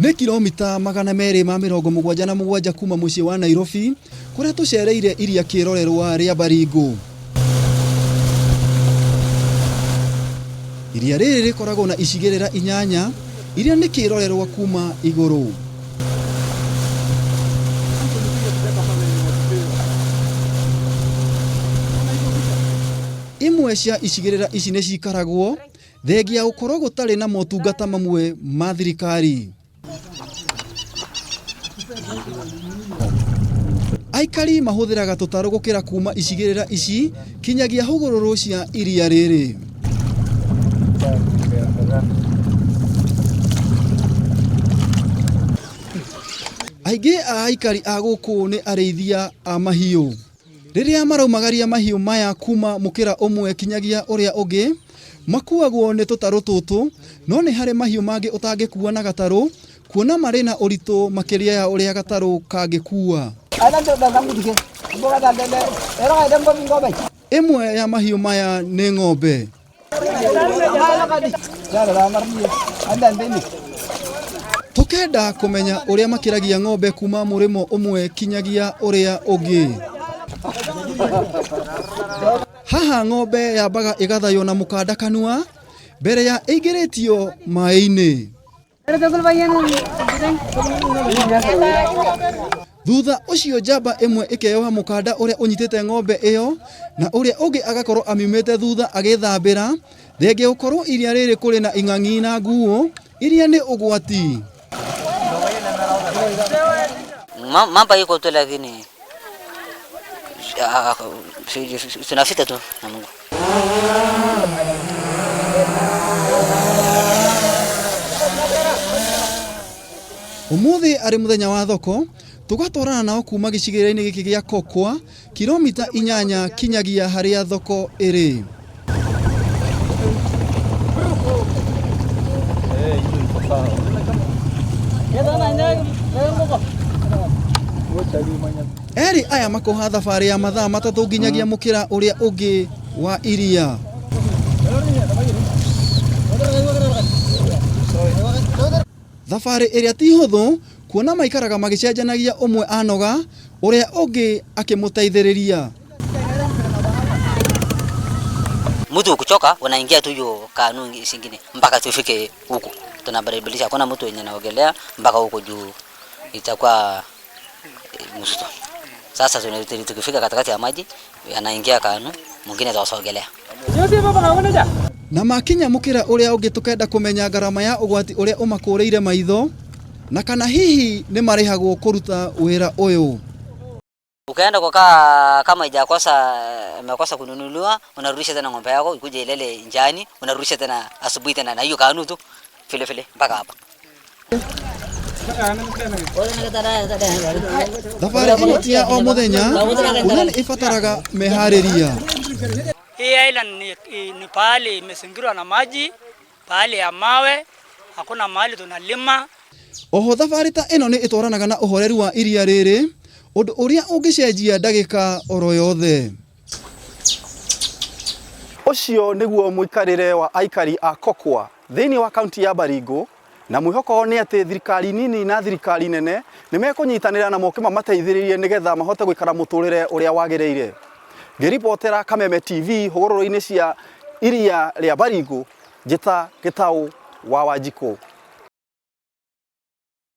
Nĩ kilomita 277 kuma mũciĩ wa Nairobi kũrĩa tũcereire iria kĩrorerwa rĩa Baringo. Iria rĩrĩ rĩkoragwo na icigĩrĩra inyanya iria nĩ kĩrorerwa kuma igũrũ. Imwe cia icigĩrĩra ici nĩ cikaragwo thengia gũkorwo gũtarĩ na motungata mamwe ma thirikari. Aikari mahũthĩraga tũtarũ gũkĩra kuma icigĩrĩra ici kinyagia hũgũrũrũ cia iria rĩrĩ. Aingĩ a aikari a gũkũ nĩ arĩithia a mahiũ. Rĩrĩa maraumagaria mahiũ maya kuma mũkĩra ũmwe kinyagia ũrĩa ũngĩ, makuagwo nĩ tũtarũ tũtũ, no nĩ harĩ mahiũ mangĩ ũtangĩkua na gatarũ, kuona marĩ na ũritũ makĩria ya ũrĩa gatarũ kangĩkua. Ĩmwe ya mahiũ maya nĩ ng'ombe. Tũkenda kũmenya ũrĩa makĩragia ng'ombe kuma mũrĩmo ũmwe kinyagia ũrĩa ũngĩ. Haha ng'ombe yambaga ĩgathaywo na mũkanda kanua mbere ya ĩingĩrĩtio maĩ-inĩ. Thutha ũcio njamba ĩmwe ĩkeyoha mũkanda ũrĩa ũnyitĩte ng'ombe ĩyo na ũrĩa ũngĩ agakorwo amiumĩte thutha agĩthambĩra, thengia gũkorwo iria rĩrĩ kũrĩ na ing'ang'i na nguũ iria nĩ ũgwati. Mambo iko tu lakini tunafita tu na Mungu. Ũmũthĩ arĩ mũthenya wa thoko, tũgatwarana nao kuma gĩcigĩrĩra-inĩ gĩkĩ gĩa Kokwa, kilomita 8 kinyagia harĩa thoko ĩrĩ. Erĩ aya makoha thabarĩ ya mathaa 3 nginyagia mũkĩra ũrĩa ũngĩ wa iria. Thabarĩ ĩrĩa ti hũthũ kuona maikaraga magĩcenjanagia ũmwe anoga ũrĩa ũngĩ akĩmũteithĩrĩria. Mtu ukichoka unaingia tu hiyo canoe zingine mpaka tufike huko. Tunabadilisha, hakuna mtu yenye anaogelea mpaka huko juu itakuwa msitu. Sasa tukifika katikati ya maji anaingia canoe, mwingine atawasogelea. Na makinya mũkĩra ũrĩa ũngĩ tũkenda kũmenya ngarama ya ũgwati ũrĩa ũmakũrĩire maitho na kana hihi nĩ marĩhagwo kũruta wĩra ũyũ. Ukaenda kukaa kama haijakosa imekosa kununuliwa, unarudisha tena ng'ombe yako ikuje ilele njiani, unarudisha tena asubuhi tena na hiyo canoe tu vile vile mpaka hapa. Thabarĩ ĩno ti ya o mũthenya kuona nĩ ĩbataraga meharĩria. Hii island ni pahali imezingirwa na maji, pahali ya mawe, hakuna mahali tunalima. Oho thabarĩ ta ĩno nĩ ĩtwaranaga na ũhoreru wa iria rĩrĩ, ũndũ ũrĩa ũngĩcenjia ndagĩka oro yothe. Ũcio nĩguo mũikarĩre wa aikari a Kokwa thĩinĩ wa kaunti ya Baringo, na mwĩhoko nĩ atĩ thirikari nini na thirikari nene nĩ mekũnyitanĩra na moke mamateithĩrĩrie nĩgetha mahote gũikara mũtũrĩre ũrĩa wagĩrĩire. Ngĩribotera Kameme TV hũgũrũrũ-inĩ cia iria rĩa Baringo, njĩta Gĩtaũ wa Wanjikũ.